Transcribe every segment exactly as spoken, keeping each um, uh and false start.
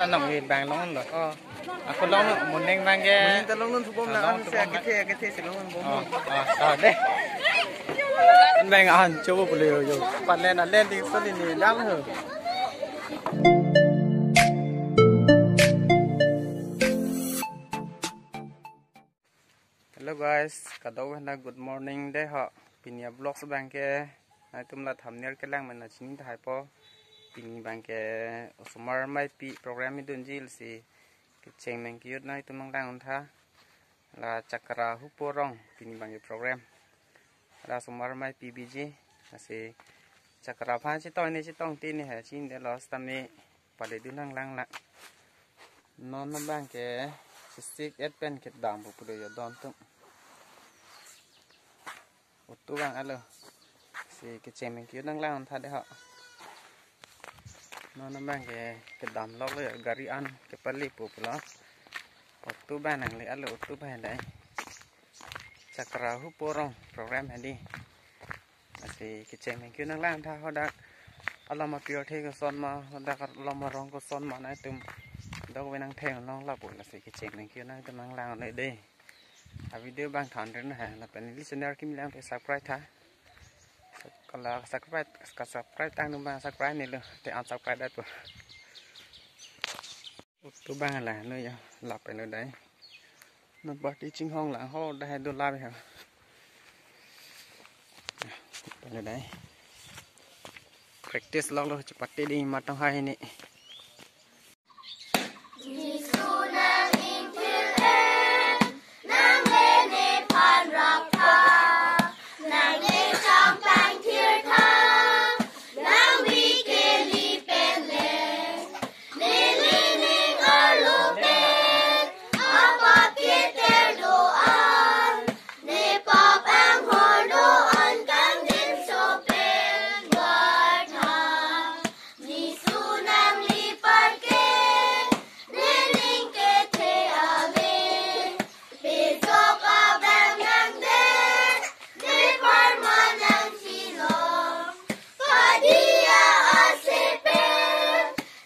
Anong hi bang longlo. Oh. Ako long moning bang ke. Moning ta longnon subom. Ah, lang longnon an se subom akethe, akethe si longnon bom. Oh, oh, ah, deh. Bang an chobo pule yo, yo. Palen alen ding soli ni dam ho. Hello guys, kadokave aphan good morning dei ho. Pini a-vlogs bang ke, nangtum la thumbnail kelang mena chini tahai po. Pini bang ke osomar maipi program idunji lasi kecheng meng kiyut nangtum nanglang untha. La Chakra Hupo Rong pini bang ke program. La osomar maipi biji, lasi Chakra aphan chetong ne chetong ti ne ha chin de los tame pale dun nanglang la. Non abang ke sisik et pen kedam pu pule yo don tum. Auto bang alo. Si kecheng meng kiyut nanglang untha dei ho. Non abang ke kedam loklo yo gari an kepali pu pulo. Auto bang nangle alo auto bang dei. Chakra Hupo Rong program hadi. Lasi kecheng meng kiyut nanglang tha hadak. Alama pior the koson ma, hadak alama rong koson ma nangtum. Dok ve nang theng long lapu lasi kecheng meng kiyut nangtum nanglang le dei. A video bang than ren ha, lapen neli channel kimi lang te subscribe tha. Kala subscribe, ka subscribe tang nung bang subscribe nelo, te unsubscribe dat po. Auto bang la lo yo, lap lo dei. Non party chinghong lang ho dei do lap ho. Lo dei. Practice lok lo chepate dei matang hai ni. Jisu nang ingthir-en, nang le nephan raptha, nang le cham pangthirtha, nang bi keli pen le, neli ning arlo pen, apap keter do-an, nepap anghor do-an kangdinso pen vartha. Jisu nangli parke, nening kethe ave, pejok abang nangdet, nepharman nangchilong, padiya asepe,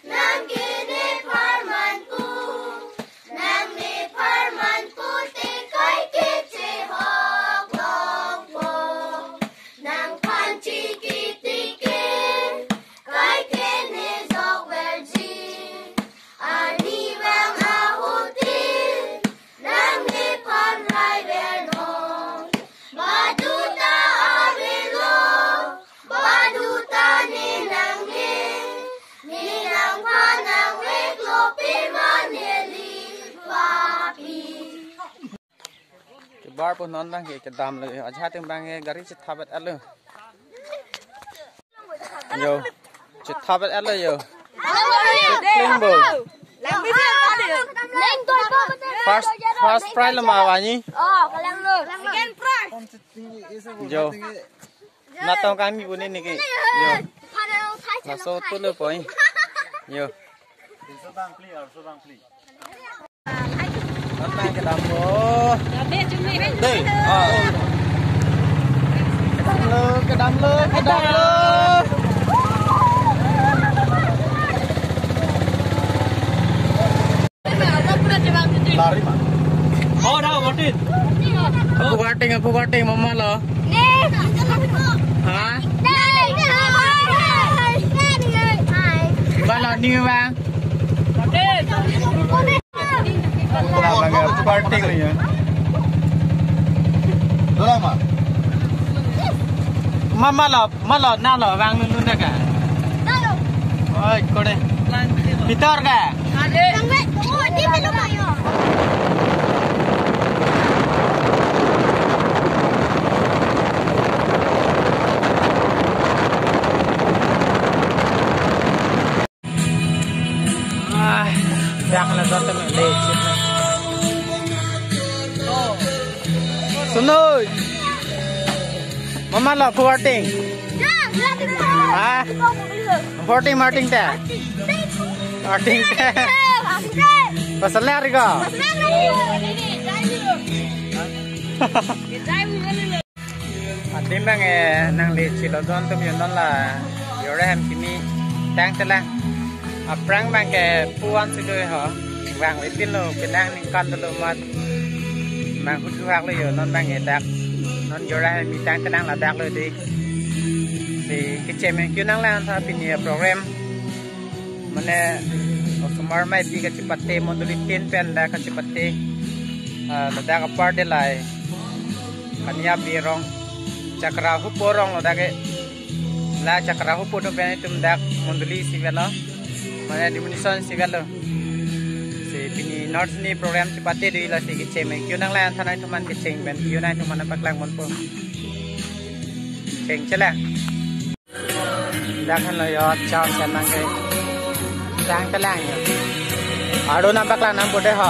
nang ke nepharman pu, nang nepharman pute kai kechehok longpo. Nangphan chikitike, kai ke nejok verji. Arnivang ahut tin, nang nephan rai vernon. Baduta avelo, baduta ne nangne. Ne nangphan nangveklo pima neli papi. Kebar pu non bang ke kedam lo, ajat atum bang ke gari chethabat alo. Yo, chethabat alo yo. Kling bo. First, first prize lo ma wani. Yo. Natong kami punin niki. Yo. Laso tu lo poi. Yo. Kedam lo. Dei. Ah. Kedam lo, kedam lo, kedam lo. Lari ma. Oh, dah, Martin. Apu kating, apu kating, mama lo. Ha? Bala ni bang. Party kali ya. Dolang ma. Mama lo, malo, nalo, bang lulu na ka. Oi, kore. Pitor ka. Ah, dak la dot me le. Sunoi. Mama lo forting. Ha? Forting Martin ta. Martin ta. Pasal hari ko. Adim bang eh nangli chilo don atum yo non la. Yore hem kimi tang tela. Aphrang abang ke puan si do ho. Vang le tin lo, penang ningkan dolo mat. Abang huthu hak lo yo, non abang ke dak. Non jora hai mitang tenang ladak lo di. Si kecem ke-o nanglang tha pini program. Mane osomar maipi kachipate, mondoli tin pen dak kachipate. Ah, ladak apar de lai. Kania birong. Chakra hupo rong lo dak ke. La Chakra hupo do pen itum dak mondoli si avelo. Mane denomination si avelo. Si pini North ni program chipate do, lasi kecem ke-o nanglang tha nangtumphan, kecheng pen ke-o nangtumphan paklang ponpo. Cheng chela. Dak henlo yo, cham cham nang ke. Chang kelang yo. Aro nang paklang nang bode ho.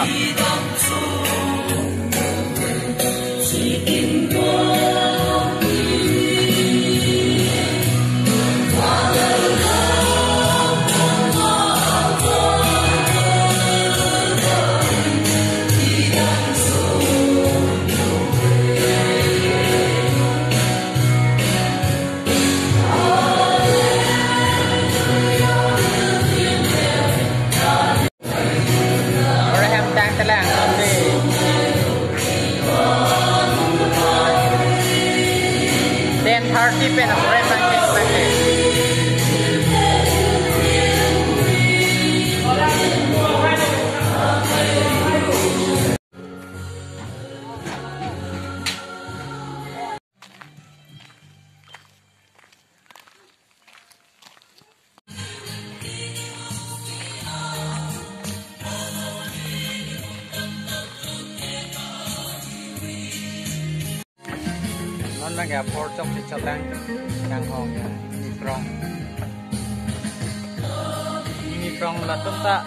Ora hem tang telang, ten thirty pen ora hem tang telang. Non abang ke apor chok si chotang, kanghon ya, mini prong. Mini prong latum ta.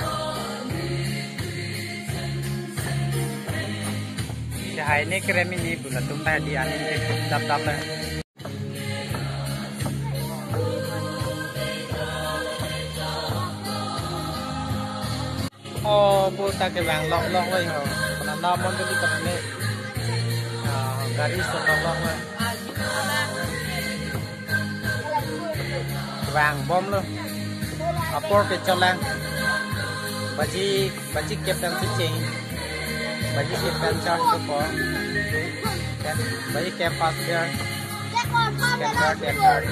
Sehai ne kerem mini bu latum ta di aning ke dap dap le. Oh, bu ta kevang lok lok lo ho. Nana mondoli kane. Ah, gari so lok lok lo. Vang bom lo. Apor ke cholang. Baji, baji kep pen si cheng. Baji kep pen charge ko po. Then baji kep pass there. Scan card, scan card.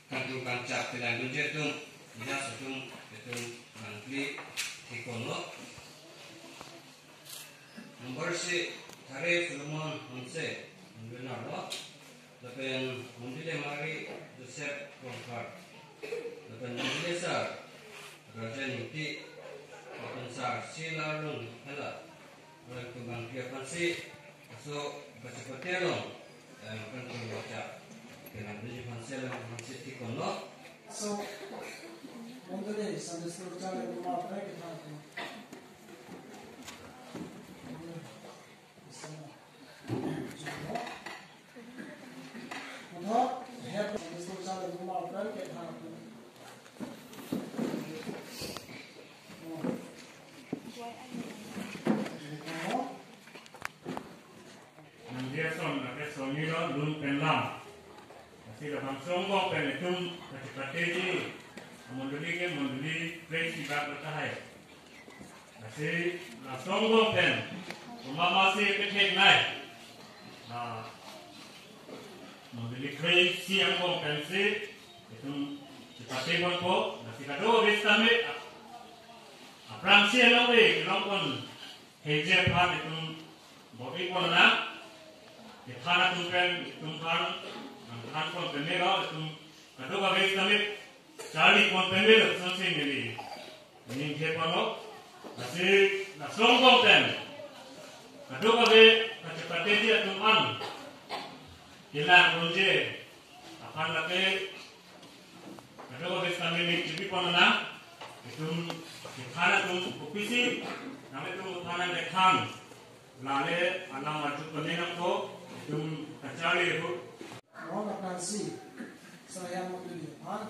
Kangtung kangchak kelang dunji atum, inas atum, itum nangkli thikon lo. Number si, Thare Solomon Hanse, number lo. Lapen mondoli amari Joseph Rongphar, lapen mondoli asar Rajen Ingti, lapen sar Sheila Rongphar, lapen kebangphi aphansi laso kachepate along, eh, kan kong bacha kelang doji aphansi alam aphansi thik-onlo. So, mondoli Sunday school chale ma pre ke tha. Nangji ason, ake soni lo, lun pen lam. Lasi labangso angbong pen itum kachepateji amondoli ke mondoli kreisi bak lo tahai. Lasi laso angbong pen, komat masi kethek nai. Ah, mondoli kreisi angbong pensi itum chepate ponpo, lasi kadokave sitame, ah, aphrangsi along e, kelong pon hengje aphan itum bor-i pon nang, kethan atum pen itum aphan nangthan pon peme lo, itum kadokave sitame charli pon peme lo, sonsi neli ningje ponlo. Lasi laso angbong pen kadokave kachepateji atum an kelang unje aphan lake kadokave sitame ning chepi pon nang, itum kethan atum kopisi nanglitum aphan nangkethan, lale alam arju pon nangpo, itum kacharli ahut. Ron aphrangsi, saya mondoli aphan.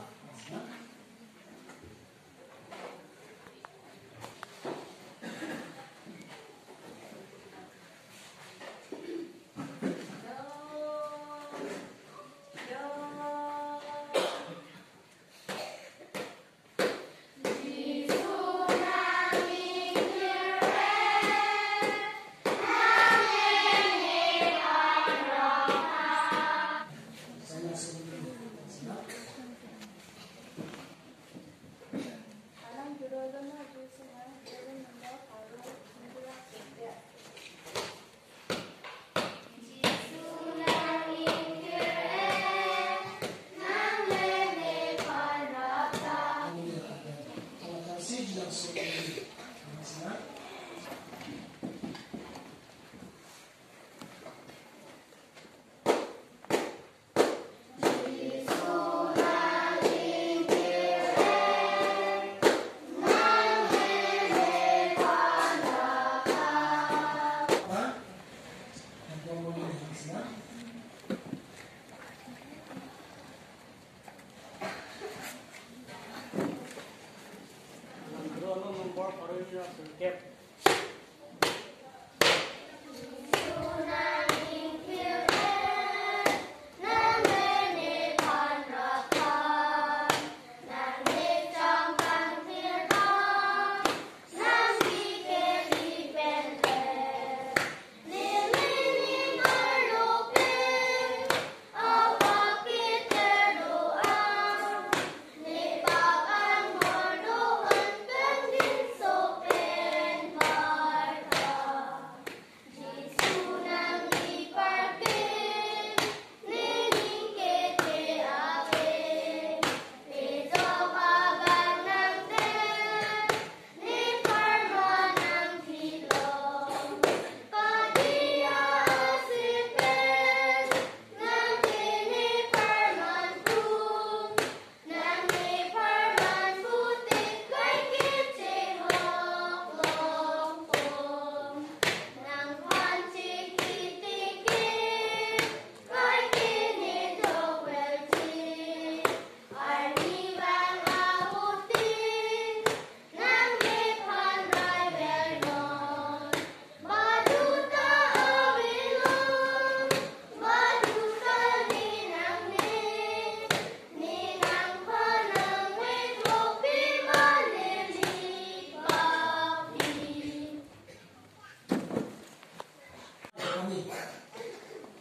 Pani.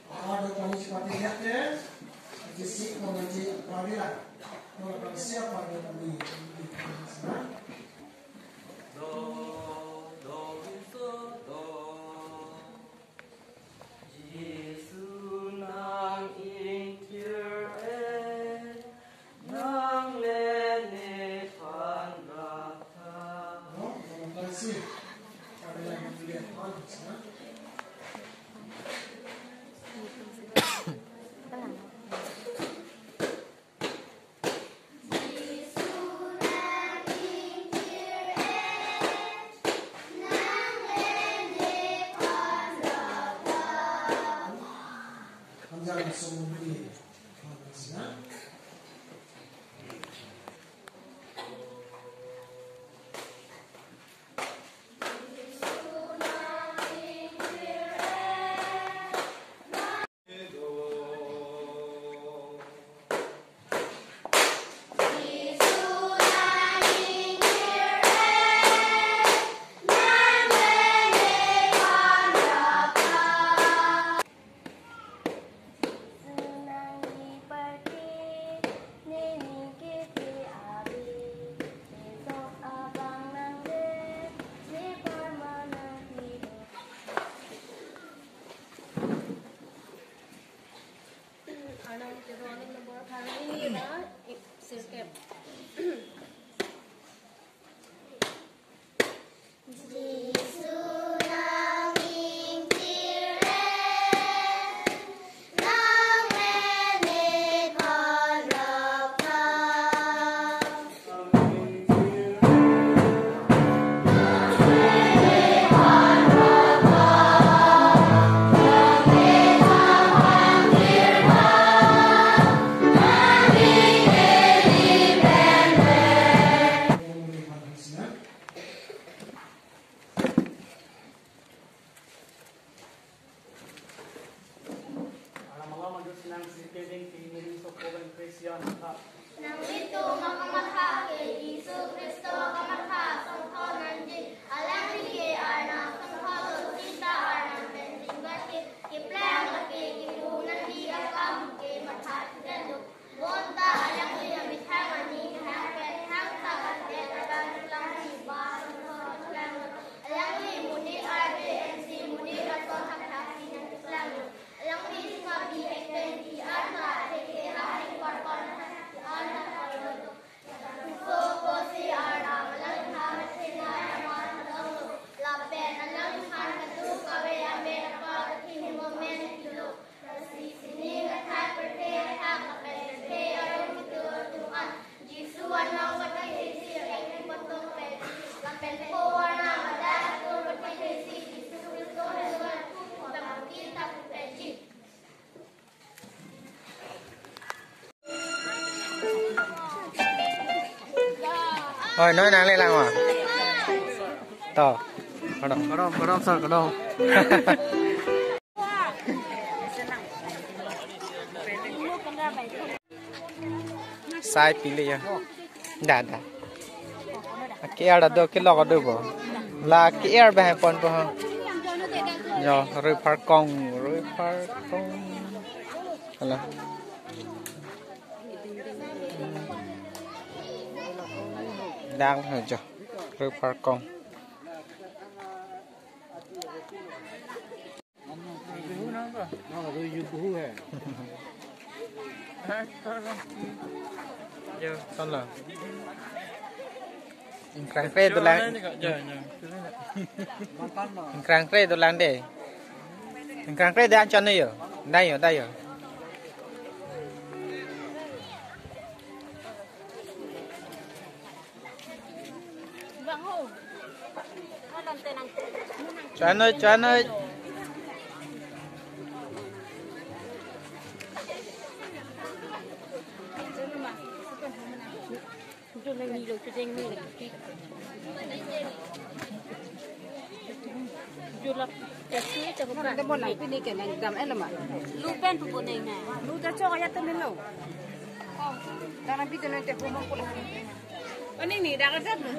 Apa do pani chepate diya te? Jisi ko ngaji pari la. Ko la pari siap pari pani. Do, do, so, do. Jisu nang ing Jisu nangingtir pen, nangmenit pon rap tha. Alam alam adu sinang sirkeving ke ngiring so koben Christian ha. Nanglitum akamatha ke Jisu Khristo akamatha songtho nangji. Alangli ke Arnam songtho lo sita Arnam pen dingbat ke keplang lake kipu nangji akam ke matha theklo. Bonta alangli amethang aning thang pen thangta kate abang klangji ba songtho klanglo. Alangli monit arve pensi monit ason thakthak si nangklang. Alangli sima bi ekten di arta theke ha ring parpar thak di arta parlo. Pupo si Arnam alangli ha methena ama thadonglo. Lapen alangli aphan kadokave amen apar athengno amen pilo. Lasi sining athak pirthe athak lapen pirthe arum kedo atum an Jisu anong pathekthesi akeng patong pen, lapen pho Arnam adak atum pathekthesi Jisu Khristo henlo atum aphan tangki ta pupetji. Oi, noi nanglelang ma? To. Kadom. Kadom, kadom, sir, kadom. Sai pili ya. Da, da. Ke-er do, kelok do bo. La ke-er ba ponpo ha. Yo, rui pharkong, rui pharkong. Hala. Dang ha jo. Rui pharkong. Yo. Son lo. Ingkrang kre dolang. Yo, yo. Ingkrang kre dolang de. Ingkrang kre de anchot ne yo. Dai yo, dai yo. Chanoi, chanoi. Ante mo nangpini ke nang dam-et lo ma? Lu pen pupo neng na. Lu ta chok ya temen lo. Dang nangpi temen te humong pula. Aning ni dak ajat lo.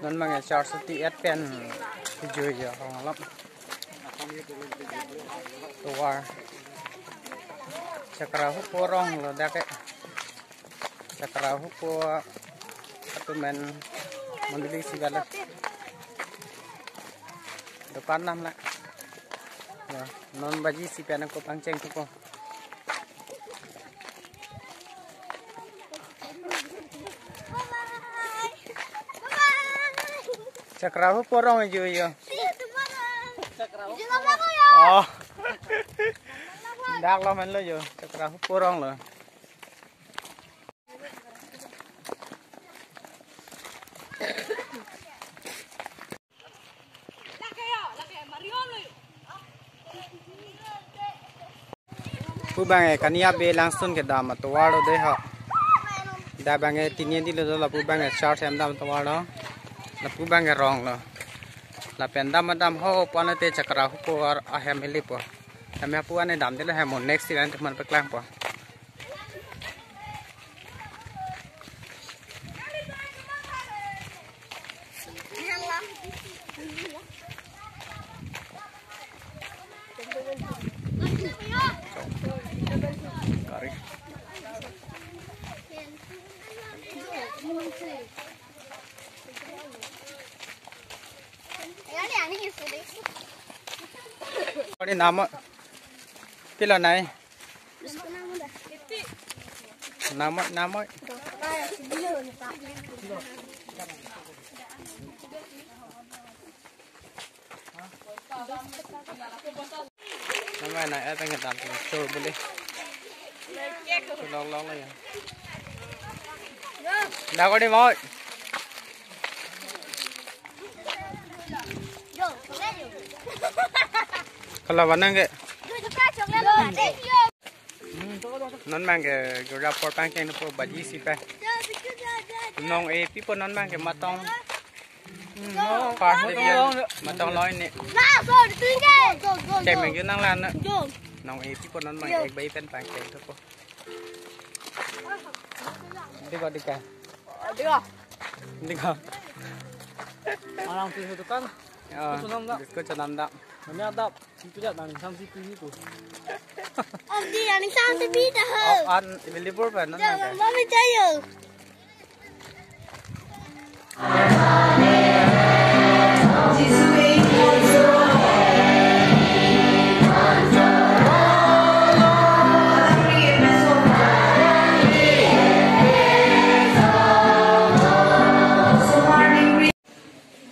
Non abang ke church ti et pen kejui ya hong alam. Tovar. Chakra hupo rong lo dak ke. Chakra hupo atum pen mondoli si balo. Dukan nam la. Ya, non baji si pen ako pangcheng thupo. Chakra hupo rong ju yo. Oh. Dak lo men lo yo. Chakra hupo rong lo. Pu abang ke kania be langsun kedam atovar lo de ha. Da abang ke tini di lo, lapu abang ke church hem dam atovar lo. Lapu abang ke rong lo. Lapen dam dam ho pon te chakra hupo ar ahem helipo. Hem ya pu ane dam de lo hem mo next event man paklangpo. Kori nama pila nai? Namoi, namoi. Namoi na, eh, tengah tam, sur boleh. Long long lah ya. Dah kau di mau. Kalau mana ke? Hmm. Non abang ke gura por pangkeng po baji si pe. Nong-e pipo non abang ke matong. Hmm. Pas matong loi ne. Cek mengju nanglang na. Nong-e pipo non abang ek bai pen pangkeng po. Dika, dika. Dika. Dika. Orang tu dukan. Ya, biscuit chonam dak. Biscuit chonam dak. Mane adap. Itu dah nang samsi pi itu. Om di nang samsi pi dah. Oh, an available ba non? Jangan abang? Mami cayo.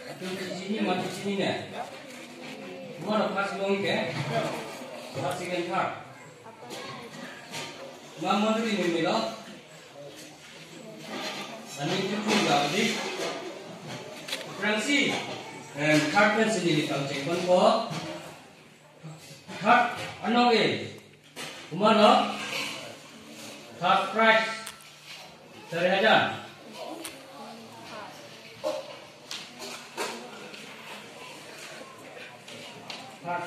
Atum chini ma chini ne. Mano first long ke. First, second, third. Ma mondoli ni milo. Ani tu tu ga di. Aphrangsi. Em, third pen si neli pangcheng ponpo. Third anong-e. Komatlo? Third prize. Sari hajar. Third.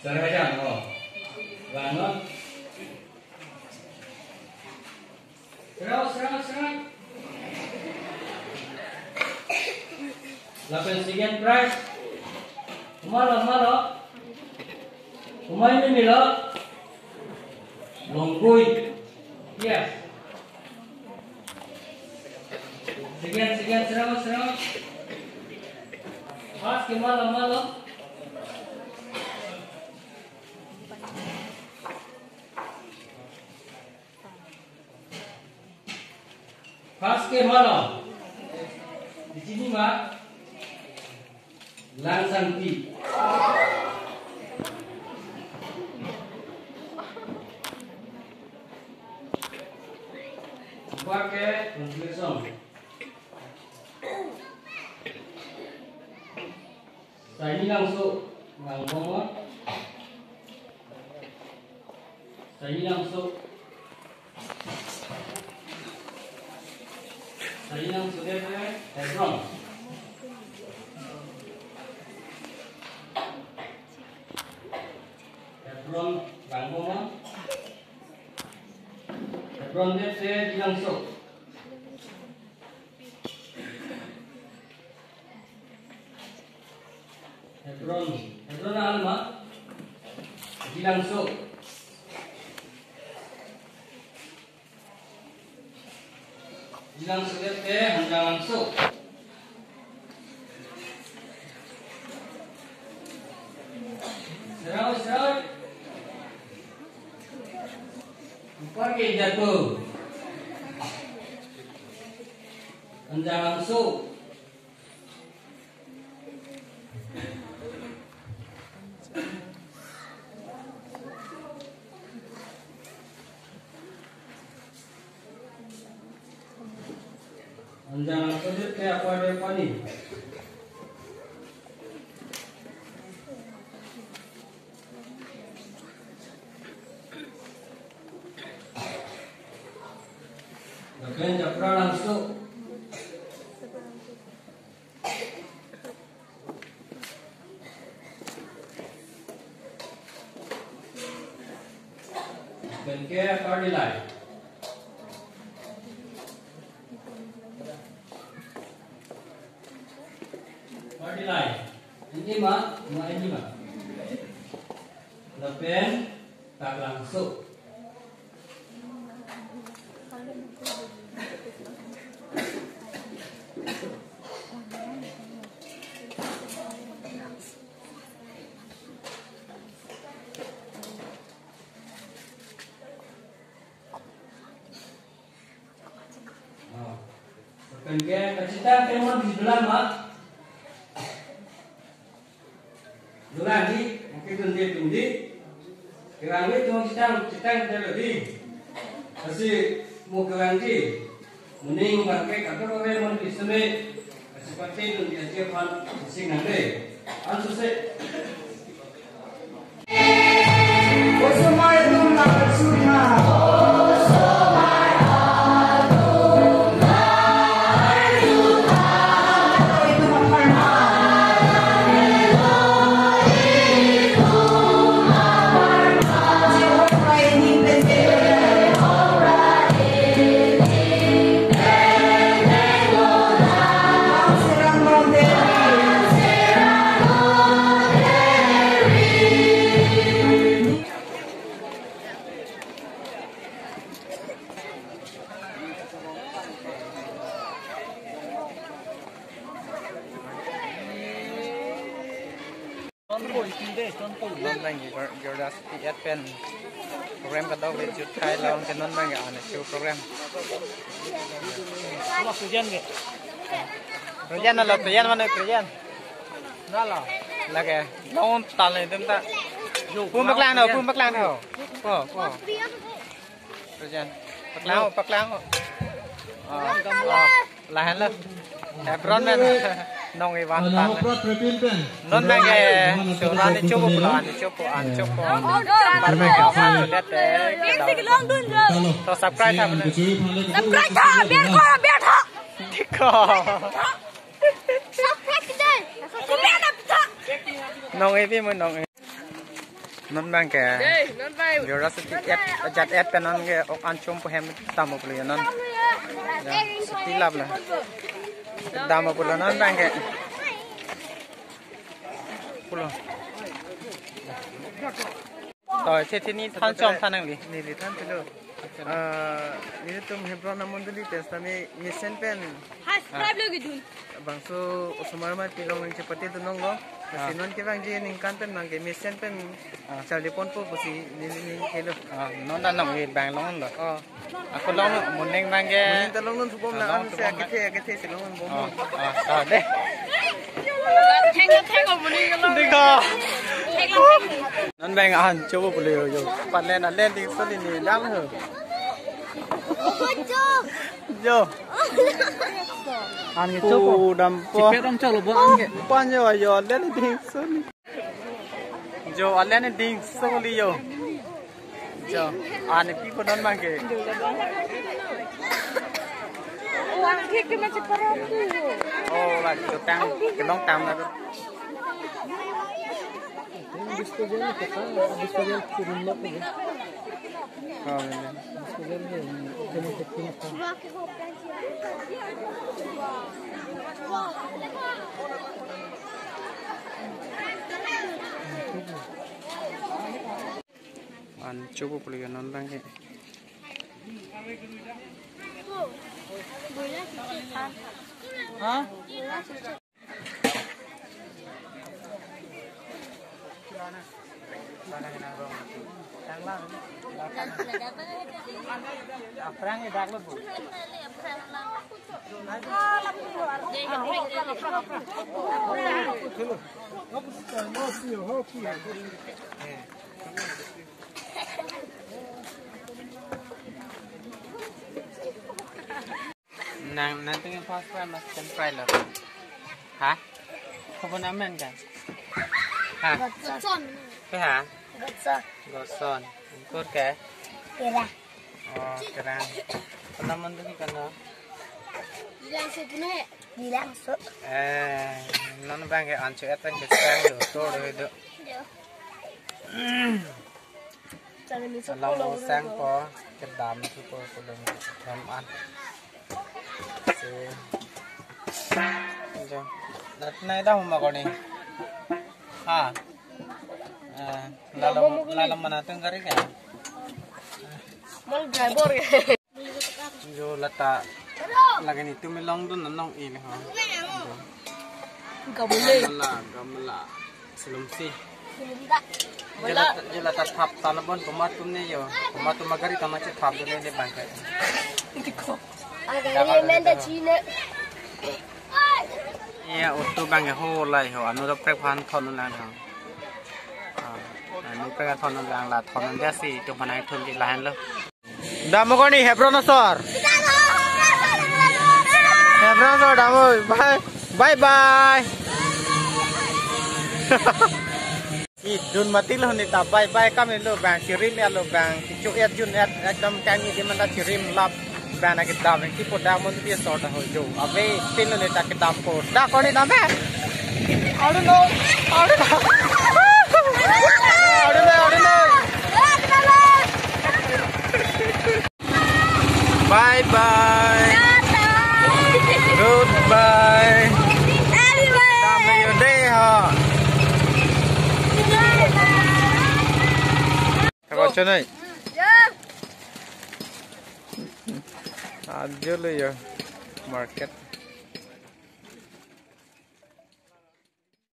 Sari hajar, oh. Langno. Serau, serau, serau. Lapen second prize. Komatlo, komatlo? Komat mimilo? Longgui. Yes. Second, second, serau, serau. First ke komatlo, komatlo? First ke komatlo? Di chini ma? Langsangpi. Upar ke consolation. Saini Langso, Langbomon. Saini Langso. Saini Langso de pe Hebron. Hebron, Langbomon. Hebron de pe Dilangso. Hebron, Hebron alma, Dilangso. Dilangso de pe Hanjanglangso. Serau, serau. Upar ke jatuh. Hanjanglangso. Hanjanglangso de pe apar de pani. Lapen Japralangso. Lapen ke Kardilai. Kardilai. Ini ma, ma ini ma. Lapen Taklangso. Ke kachetang temon di dolang ma. Dolang di, mungkin dun di, dun di. Kevangve atum chetang, chetang dalo di. Lasi mo kevang di. Moning bangke kadokave amonit seme. Lasi pate dun di aja aphan sing nangde. Ansose. Non bang Gyor-, Gyordas P S pen program kadokave jut khai long ke non bang an show program. President ke? President alo, president mane president? Nalo. Lake, non tal ni tum ta. Pum paklang no, pum paklang no. Po, po. President. Paklang, paklang. Oh, oh. Lahenlo. Hebron pen nong-ivan tan. Non bang ke, so ani chopo pulo, ani chopo, ani chopo. Bar bang ke, opan sudet te. To subscribe tha. Subscribe tha, biar ko, biar tha. Diko. Subscribe kita. Biar tha. Nong-ivi mo nong. Non bang ke. Hey, non bang. Gyordas City app, ajat app pen non ke ok an chompo hem dampo pulo non. Ya, city lab la. Dampo pulo non bang ke. Pulo. To, che che neli than chom than nangli. Neli than pulo. Ah, nelitum Hebron amondoli pen sitame mesen pen. Has, ah, problem gitu. Bangso osomar ma pilong nang chepate dunlonglo. Ah. Lasi non kevangji aningkan pen bang ke mesen pen, ah, charli ponpo pusi neli ning helo. Ah, non ta nong-e bang longlo. Oh. Ako long moning bang ke. Moning ta longnon subom la, long an se subom la. Akethe, akethe si longnon bom. Oh, oh, oh, de. Theng, theng, moning ke long. Diko. Theng, theng. Non bang an chopo pulo yo. Palen alen ding soli ni dam ho. Yo. An ke chopo. Pu dampo. Chipet ong cholo bo an ke. Pan yo yo alen ding soli. Jo, alen ding soli yo. Jo, ani pipo non bang ke. Oh, la jo tang, kelong tang na. Disposal, disposal turun lo. Oh, ya. Disposal ke, an chopo pulo non bang ke. Ha? Nang, nang tingin first prize ma second prize lo. Ha? Kobo amen ka? Ha? Godson. Pe ha? Godson. Godson. Angkur ke? Kira. Oh, kira. Kona mondoli kono? Dilangso pune. Dilangso. Eh, non bang ke ancho etang ke sang do, to do do. Yo. Alam osang po, kedam si po, kedam, kedam an. Si. Jo. Nat nai dah ma koni. Ha. Eh, lalo, lalo mana tung gari ka? Mal driver ke. Jo lata lagi ni tum long dun nong-e ha. Gamle. Gamla, gamla. Silum si. Jo lata, jo lata thap tanabon komat tum ne yo. Komat tum gari tama che thap dun ne bang ke. Diko. Agari nanda chine. Ya, auto abang ke ho lai ho, anu doprek aphan thon lang ho. Ah, anu doprek aphan thon lang, la thon dia si, itum aphan thon di lahan lo. Dam o koni Hebron asor. Hebron asor dam o. Bye. Bye bye. Idun mati lo neta bye bye kam lo bang chirim ya lo bang kichu et jun et ekdom kami di manda chirim lap bang na kedam ki poda mon di asor da ho jo. Ave tin lo neta kedam ko. Da koni dam he. Aduh no. Aduh no. Aduh no, aduh no. Bye bye. Goodbye. Dam yo de ha. Ako chonai. Ajo lo yo market.